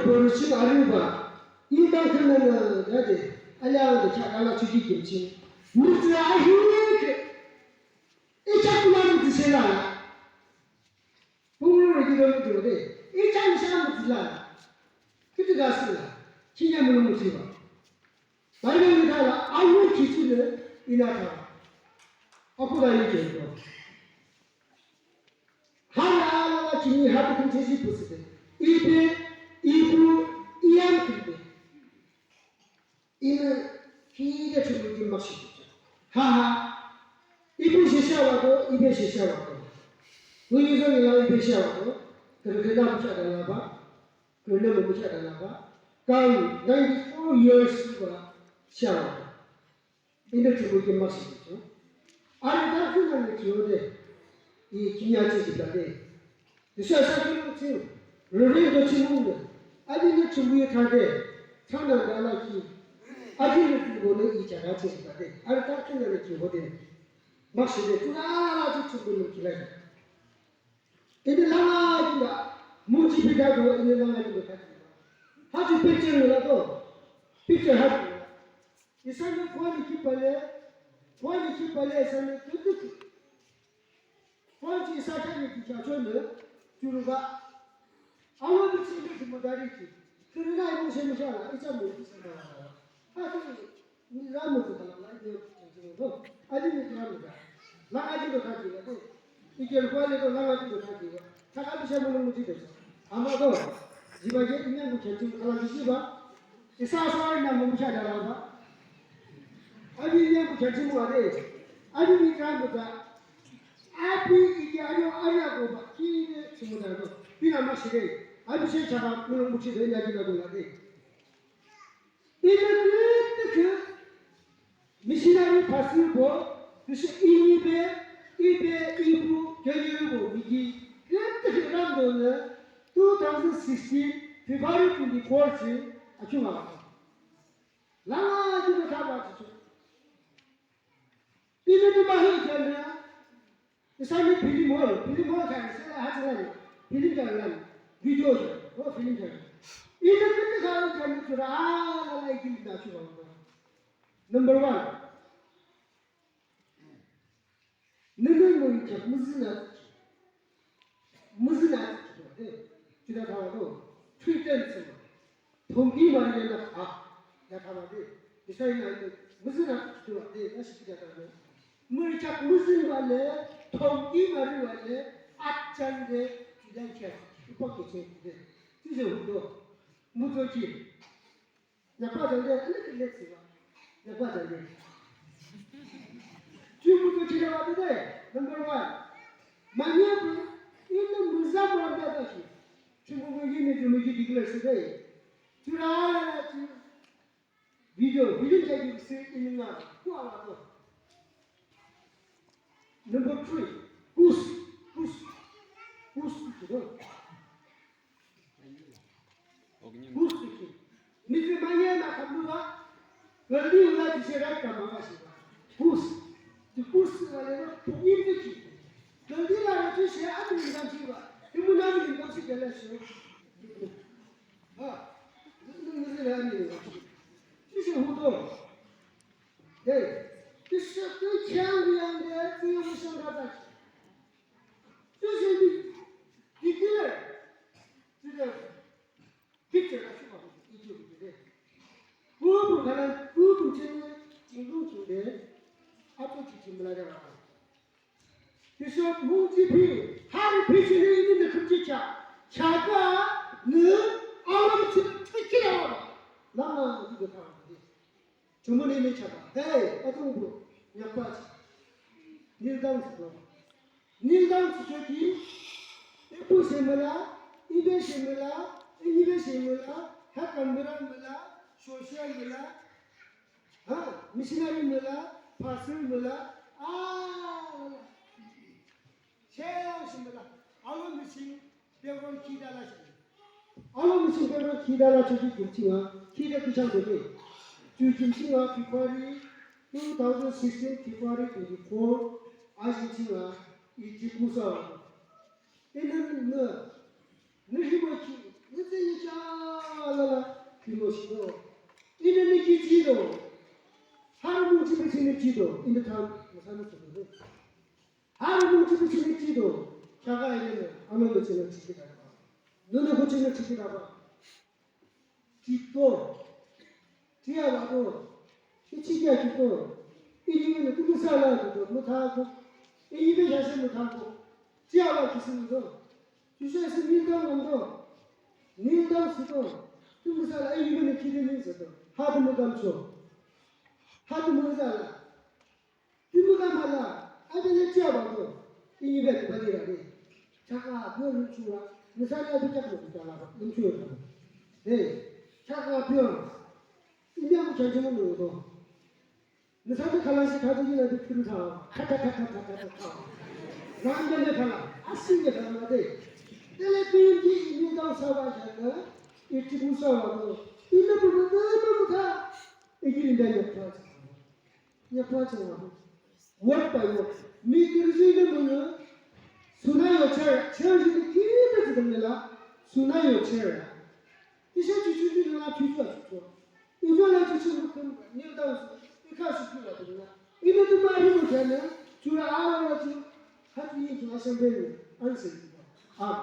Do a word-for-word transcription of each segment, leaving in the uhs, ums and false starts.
Borü ching arübah, I tangkhüh nü nü dade, alangde kheak alachoki kim ching. Mütsü ahihkhüh, I kheak mütsüshe la. Pungro rü kido mütsü de, I kheak mütsüshe la. Küdükhüh asüh la, kinya mülung mütsübah. Bible nü thala, ayo kichinü inü tha. Akhuda I kheak ko. Hala alala chini hatu kümchesi püsüde. Ibe, ibu, iyam kümde. Inü kide chulu kim makshe. Ha ha. Ibu shesha wako, ibe shesha wako. Wünyi zong ila ibe shesha wako. Kırkıla mıcha da laba. Kırkıla mıcha da laba. Kang ninety-four years ba shesha wako. Inü chulu kim makshe. Arü da künang ne kiyo de. I kinya chesi da de. Isa sa künang ching. Rüring do ching mung de. Adi ne chulu ye kha de. Chana da la ki. Adi ne chulu ne I kheak chesi da de. Arü da künang ne kiyo de. Makshe de. Tuna la la chulu ne kila. Ini langa jimba, muji pida do, ini langa jimba kati. Haji picture la do, picture haji. Isa ni phone ki pale, phone ki pale, isa ni tutu. Phone ki isa kani ki cha chon ne, churuga. Awa ni chini ki modari ki. Kiri na ibu se mujala, isa mu isa na. Haji. Ni ramu tu kala la ide chengcheng do. Adi ni ramu da. La adi do khaji la de. Ike ruwa le do la adi do khaji la. Thaka bisa mulu muji do. Ama do. Jiba je ina mu chengcheng kala jiba. Isa sa ina mu muja da la ba. Adi ina mu chengcheng mu ade. Adi ni ramu da. Adi ike ayo ayo go ba. Ki ne sumu da do. Bina ma shi de. Adi se thaka mulu muji do ina jina do la de. Inü kütükü missionary pastor bo, tüshe inibe, ibe, ibu, künye bo, miki, kütükü ramdonü two thousand sixteen February twenty-four ching achung a. Langa jino thaba chichu. Inü tu mahi jana, Isa ni film hall, film hall kha, isa la ha chang la, film kha la, video kha, oh film kha. Ina kete kha la kha ni chura, ah, la la ikili na chura. Number one. Nene mo ikha, muzina, muzina, eh, chura kha la do, pretense. Thongki mari yanda kha, ya kha mari. Isa ina ina, muzina kiwa de, na shi kida kha mari. Mari chak muzin wale, thongki mari wale, achan de, kidan kia, ipa kiche de. Tise hudo, muzo ki. Yapa jande, ane kile siwa. Yapa jande. Chu muzo ki na wade de, number one. Manye bu, ina muza mara da da ki. Chu mu mu yini chu mu ki declare si de. Chura la la chu. Video, video jagi si ini na, ku ala to. Number three, kus, kus, kus, kus. Kus, kus. Ni ke manye na kamu ba, ngali ula di se rai kama ba si ba. Kus, di kus wale na, ini di ki. Ngali la di se ati ni kan si ba. Imu na ni kan si gala si. Ha, ngali la ni. Tüshe hudo. Hey, tüshe tü chang yang de tü yung shang da da. Tüshe di, di kile. Tüshe picture la shuwa, iju de. Bu bu kala, bu bu chang, ching lu ching de. Ato chi chi mla de wa. Bishop Mungji Pi, hari Pi chini ini ne kumji cha, cha ka, ne, alam chi, chi kira. Lama ini de ka. Chumuni ni cha ka. Hey, atung bu, nyapa chi. Kneel down chi ko. Kneel down chi ko ki, ipu se mela, ibe se mela, ibe se mela, ha kamera mela, social mela, ha, missionary mela, pastor mela, ah, Shang shi mela, alo mission background khide la shi. Alo mission background khide la shi ki kimchi nga, khide ki chang de. Ju kimchi nga February two thousand sixteen February twenty-four, a shi chi nga, i ji kusa. Ina na, na shi ma ki, na zai yi cha. Tümüshido. Inü nü ki jido. Harü mung jipü chinü jido. Inü than, nüsanü sodo. Harü mung jipü chinü jido. Kaka inü, anü chinü jikidaba. Nünü ku chinü jikidaba. Jido. Jia lado. Ichi kia jido. Inü nü tümüsa la jido. Müthako. Inü be yase müthako. Jia la kisinido. Tüshe ase kneel down ngündo. Kneel down thsüdo. Tümüsa la ayi bani kide kneel thsüdo. Ha tümü kamcho. Ha tümü zala. Tümü kamala. Abe le chia bado. Inü be bani rani. Chaka pure lümchura. Nüsa le abe chak mo kutala. Lümchura. Hey. Chaka pure. Inü amu chanchimo nudo. Nüsa de khalasi khadi yila de kiri tha. Kha, kha, kha. Rang de khala. Asing de khala de. Tele pin ki inü dang sawa jana. Iti bu sawa do. Inü bu bu bu bu bu tha. Igi inü de yapra cha. Yapra cha wa. Word by word. Mi kiri ji inü bu nü. Suna yo chair. Chair ji de kiri de ji de la. Suna yo chair. Tüshe chuchu ju la chuchu a chuchu. Ijo la chuchu müküm, kneel down, ikha chuchu la tümü la. Inü tümü ahi müküm ya, chura awa la chu, hati yin chu asem beni, anse. Am.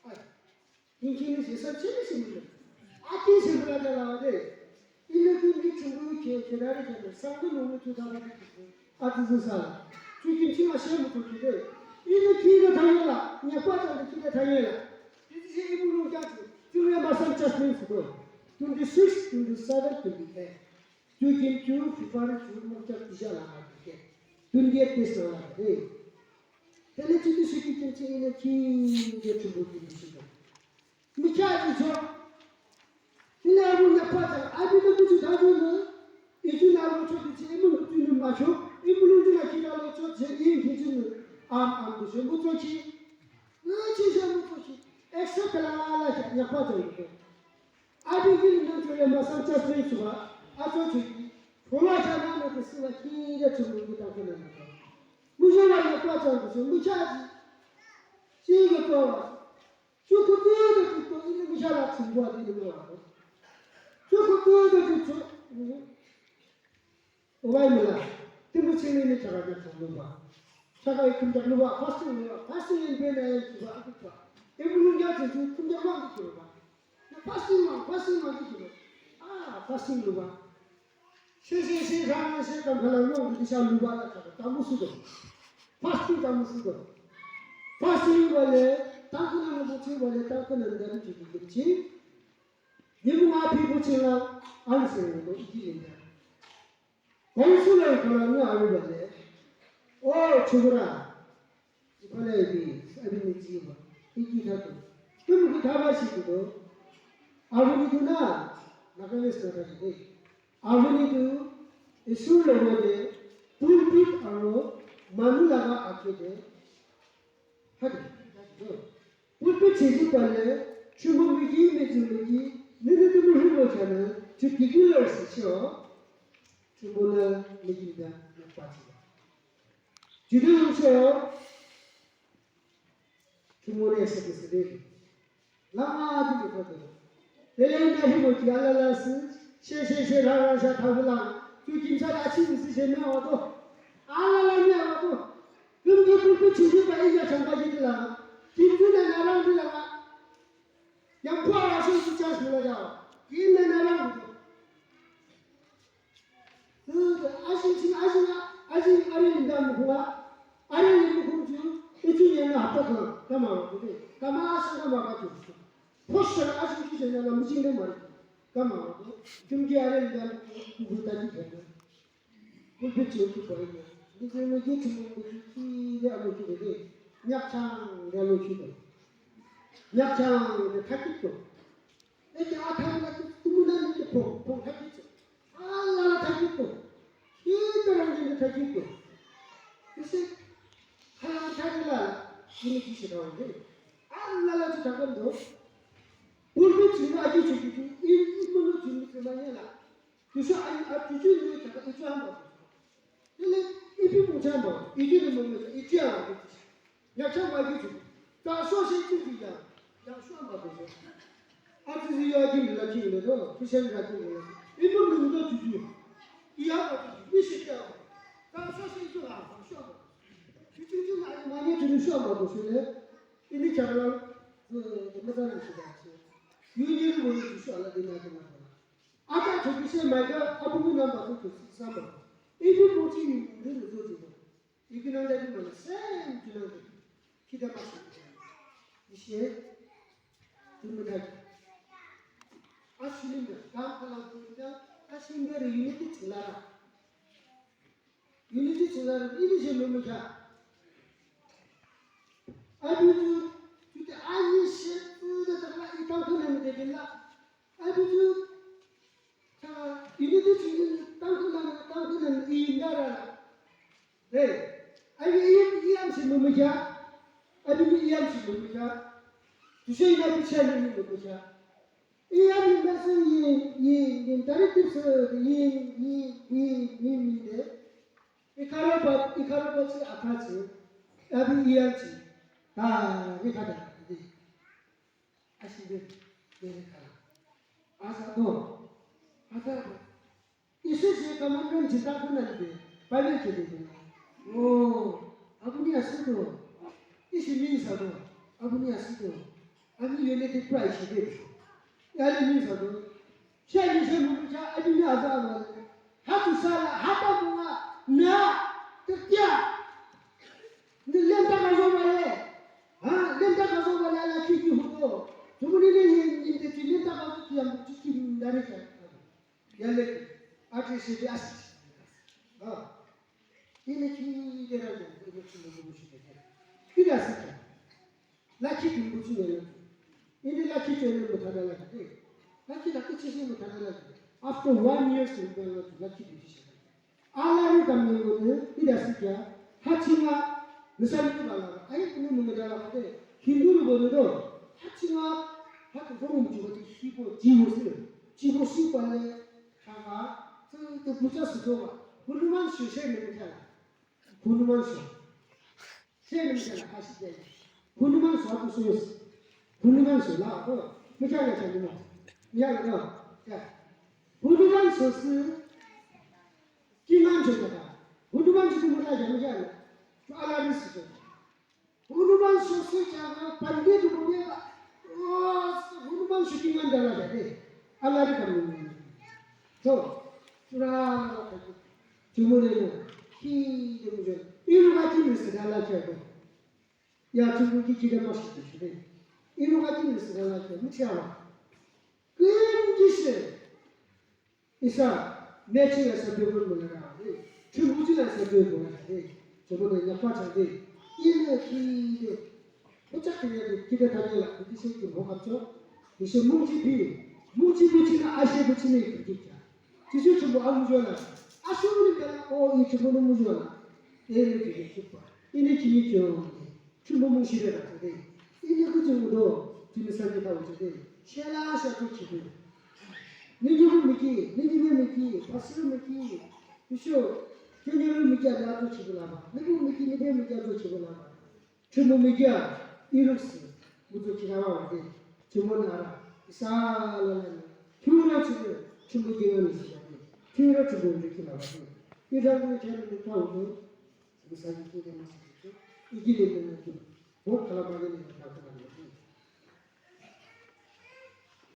Ay. Yin kini si sa chini si müküm. Ati si müküm la la de. Inü tümü ki chungu ke, ke dari ke, sangdu nungu chu da da ki. Atüzü sa. Chukim chima share mutokide. Inü kide thanyela. Nyakwa thangde kide thanyela. Tüzü she imulung kya chu. Tüzü masang chasmin sudo. Twenty six, twenty seven, twenty eight. Chukim chu February chu mukya tija la ha ke. Twenty eight days la ha ke. Tele chuti shuki kimchi inü kide chubu kide sudo. Mükheahjicho. Hile amu nyakpachang, amu nü kuchu thajonü, ichu na locho kichi, imu nü kuchu nü macho, imu nü kuchu na kina locho, je iyin kichi nü, am, am, kuchu, mucho ki, nü chi je mucho ki, except la la la ki, nyakpachang ko. Abi ki nü cho le masang chas me chuba, acho chi ki, phola cha na nü kusu la ki, de chu mu ki ta ko na nü ko. Mucho la nyakpachang kuchu, mucho ji, chi ko ko, Chukhutude chukhu, inü mükheahla chingwa de inü mükheahla. Chukhutude chukhu. Why müla? Tümü ching inü chaka na chang luba. Chaka ikum chak luba, fasting luba, fasting in bena ya chuba, akuba. Imulung ya chu, kum ya ma ki luba. Na fasting ma, fasting ma ki luba. Ah, fasting luba. She, she, she, rang, she, kam, khala, long, di, sha, luba, la, ka, ka, musudo. Fasting, ka, musudo. Fasting, wale, tangkana, mubuchi, wale, tangkana, ndari, chi, chi, chi. Yimu, ma, pi, buchi, la, anse, lo, iti, linda. Council, khala, nga, aru, wale. O, chubura. Iphale ipi, abini jiba, iki thatu. Tümüki thaba shikido. Abini tu na, Nagamese na thakide. Abini tu, isu lobode, pulpit aro, manu laga akide. Hadi, thatu. Pulpit chiji pale, chubu miki, meji miki, nini tumu hulo chana, chu particular sisho, chubu na miki da, na pati. Judüsho, Chumone seke sede. Lama judü kote. Tele ne himo ki alala si, she, she, she, ra, ra, sha, tha, la. Chu kimsa la chi si she me ato. Alala me ato. Kum ki pu pu chi chi pa iya chamba ji la. Kim ju na na rang ji la. Yang pua la shi shi chance mo la ja. Kim na na rang. Tütü, ajing ching, ajing a, ajing arü limda mukhung a, arü lim mukhung ju, ichu nyenü hapta khülang, kama wa kude, kama asang kama ka ju. Posture ajing ju nyenü la mujing de mari, kama wa kude, kimki arü limda mukhung ju tadi khülang. Pulpit ju ku pari ya. Ni ju ni ju ching ni ju ki de alo ki de. Nyakchang de alo ki de. Nyakchang de thakit ko. Ete athang la ki tumuna ni ki pong, pong thakit ko. Alala thakiko. Kitarang jini thakiko. Ise, khala thakila, jini kisi kawan de. Alala ju thakam do. Pulpit jini aji ju ju, i, i mulu jini kemanya la. Kisa aji, aji ju ni thaka iju hamba. Ile, ipi mujamba, iju ni mulu, iju hamba. Yacha ma iju. Ta so se iju ya. Yang so hamba de. Atsütsü yo akin de la kin de do, Christian la kin de la. Ibu nung do tuju. Iya ba tuju, mi shi kya ba. Ta sa shi ju la, sho ba. Tuju ju la, ma ne tuju sho ba do shi le. Ini chakla, eh, ma ta ni shi ba shi. Yu ni lu ni sho la de na de na. Ata tuju shi ma ga, abu ni namba tuju shi sa ba. Ibu mo ji ni de ni do ji ba. Ikinanda di mana same kinanda. Kita masuk. Ishe, tumudai. Ashilinda, kam kalam tumudai, ashilinda unity chilara. Unity chilara, ini je mumuja. Adudu, tuta ani she, tuta takla itang kunam de la. Adudu, ta, unity ching tang kunam, tang kunam indara. Hey, abi iyam, iyam shi mumuja. Abi iyam shi mumuja. Tushe ina bicha ni mumuja. Iyam ni masi yi, yi, yi directive se, yi, yi, yi, yi, yi de. Ikara ba, ikara ba si akachi. Abi iyam shi. Ta, ni kada, ni. Ashibe, ni kada. Asa do. Asa do. Isu shi commandment jita kuna libe, Bible ke de. Oh, apuni asu to. Isu mi sa to. Apuni asu to. Ami yone te pray shi de. Yale mi sa to. Sha ni sha mu cha, ami ni asa ma. Ha tu sala, ha ta mu na, na, te kya. Ni lenta ka zo ma le. Ha, lenta ka zo ma le, ala ki ki hu ko. Tumuni ni ni ni te lenta ka zo ki am ki ki ndare ka. Yale, ati shi di asi. Ah. Ini ki dera jo, ini ki mo mo shi dera. Ki da si ka. Laki di mo shi dera. Ini laki jo ne mo tada laki de. Laki da ki shi mo tada laki. After one year, si mo laki di shi. Alari kam ni mo ne, ki da si ka. Hachima, misali ni bala. Ayi ni mo ne dala de. Hindu ni mo ne do. Hachima, hatu ko mo ju ko ti shi ko ji mo si. Ji mo si bala. Kaka, tü, tü bucha suto ba. Hunuman sho she ne mükhala. Hunuman sho. She ne mükhala, kashi de. Hunuman sho atu sho. Hunuman sho la, ko. Mükhala cha ni ma. Ya, ya, ya. Hunuman sho si. Kiman sho ka. Hunuman sho mükhala, mükhala. Sho ala ni suto. Hunuman sho si chaka pande du bole ba. Oh, Hunuman sho ki ngan dala de. Alari kam ni. So, sura la ka. Jumu ne na. Ki de mu je. Iru ka ti ni si dala cha ko. Ya jumu ki ki de ma shi de. Iru ka ti ni si dala cha. Mu cha wa. Kin ki she. Isa, mechi la sa bebun mo la ra, eh. Chungu chi la sa bebun mo la ra, eh. Chungu ne nya pa chang de. Ine ki de. Mo chak de ya de, ki de ta de la, ki de se ki mo kam cho. Ki se mung chi pi. Mung chi pi chi na a she pi chi ne ki ki cha. Chi se chungu a mu jo la. A shu ni de la, o, i chungu no mu jo la. Eh, ne ki de ki pa. Ine ki ni kyo. Chungu mung shi de la de. Ini ku chungu do, chungu sa de ta u de. Shela sha tu chi de. Ni ni bu mi ki, ni ni bu mi ki, pastor mi ki. Isho, chungu bu mi ki a da tu chi de la ba. Ni bu mi ki, ni bu mi ki a tu chi de la ba. Chungu mi ki a, iru si, u tu chi la ba de. Chungu na ra, isa la la ni. Chungu na chi de, chungu ki na ni si de. Chungu na chungu mi ki la ba de. Ida ni cha ni ta u de. Misali ki de masi ki. Igi de de ki. Bo kala ba de ni ta.